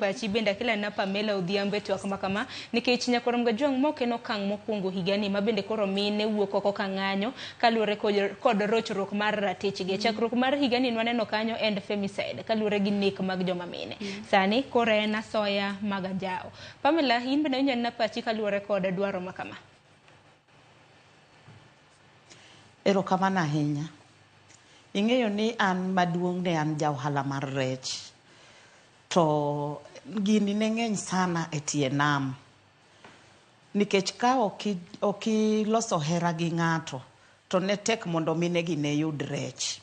pachi bende akila na Pamela Odhiambo e twak ma kama nikech Nyakwar Mgajwang' mok en okang' mokwongo higani ma bende koro mine wuok oko ka ng'anyo kaluwore kod rochruok mar ratichgi. E chakruok mar higani nwaneno kanyo end femicide kaluwore gi nek mag joma mine. Sani koro en asoya mag anjawo. Pamela, in bende inyalo na pachi kaluwore kod dwaro ma kama. Erokamano ahinya. Ing'eyo ni an maduong' ne an ja ohala mar rech. To gini ne ng'eny sana e tie nam. Nikech ka ok iloso hera gi ng'ato, to ne tek mondo mine gi ne yud rech.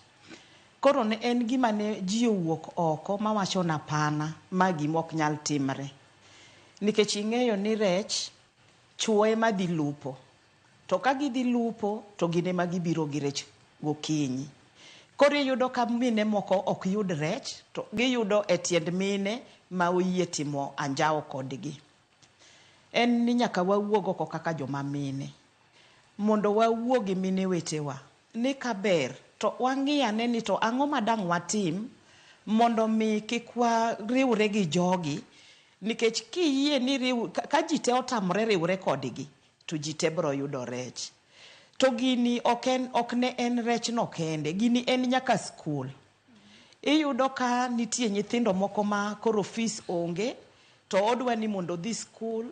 Koro ne en gima ne ji owuok oko mawacho ni apana, ma gima ok nyal timre. Nikech ing'eyo ni rech, chuo ema dhi lupo. To ka gidhi lupo, to gin ema gibiro gi rech gokinyi. Koro iyudo ka mine moko ok yud rech, to giyudo e tiend mine ma oyie timo anjawo kodgi. En ni nyaka wawuog oko kaka joma mine. Mondo wawuo gi mine wetewa ni kaber to wang'i ane ni to ang'o ma dang' watim mondo mi kik wariwre gi jogi nikech kiyie ni riw, ka ji te otamore riwre kodgi to ji te bro yudo rech. To gini ok en, ok ne en rech no kende, gini en nyaka skul. Iyudo ka nitie nyithindo moko ma koro fees onge to odwa ni mondo odhi skul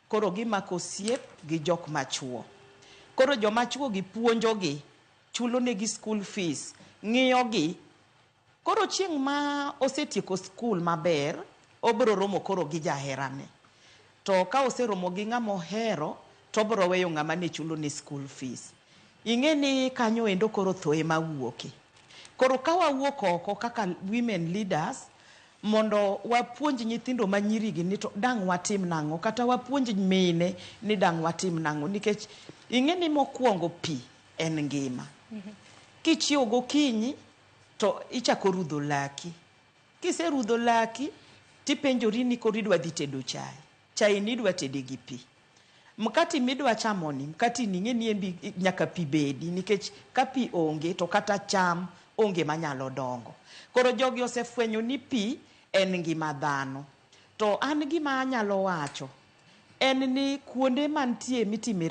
koro gimako osiep gi jok machuo. Koro joma chuo gi puonjo gi, chulo negi school fees, ng'iyo gi. Koro chieng' ma osetieko skul maber, obro romo koro gi jaherane. To ka oseromo gi ng'ama ohero, to obro weyo ng'ama ne chulo ne school fees. Ing'e ni kanyo endo koro tho ema wuoke. Koro ka wawuok oko kaka women leaders, mondo wapuonj nyithindo ma nyiri gi ni to dang' watim nang'o, kata wapuonj mine ni dang' watim nang'o. Nikech ing'e ni mokwongo pi en ngima. Kichiewo gokinyi, to ichako rudho laki. Kiserudho laki, tipenjori ni koro idwa dhi tedo chae. Chae ni idwa tede gi pi. Mkati midwa chamo ni, mkati ni ing'e ni embi nyaka pi bedi, nikech ka pi onge to kata cham onge manyalo dongo. Koro jogi osefwenyo ni pi en ngima dhano. To an gima anyalo wacho, en ni kuonde mantie mitime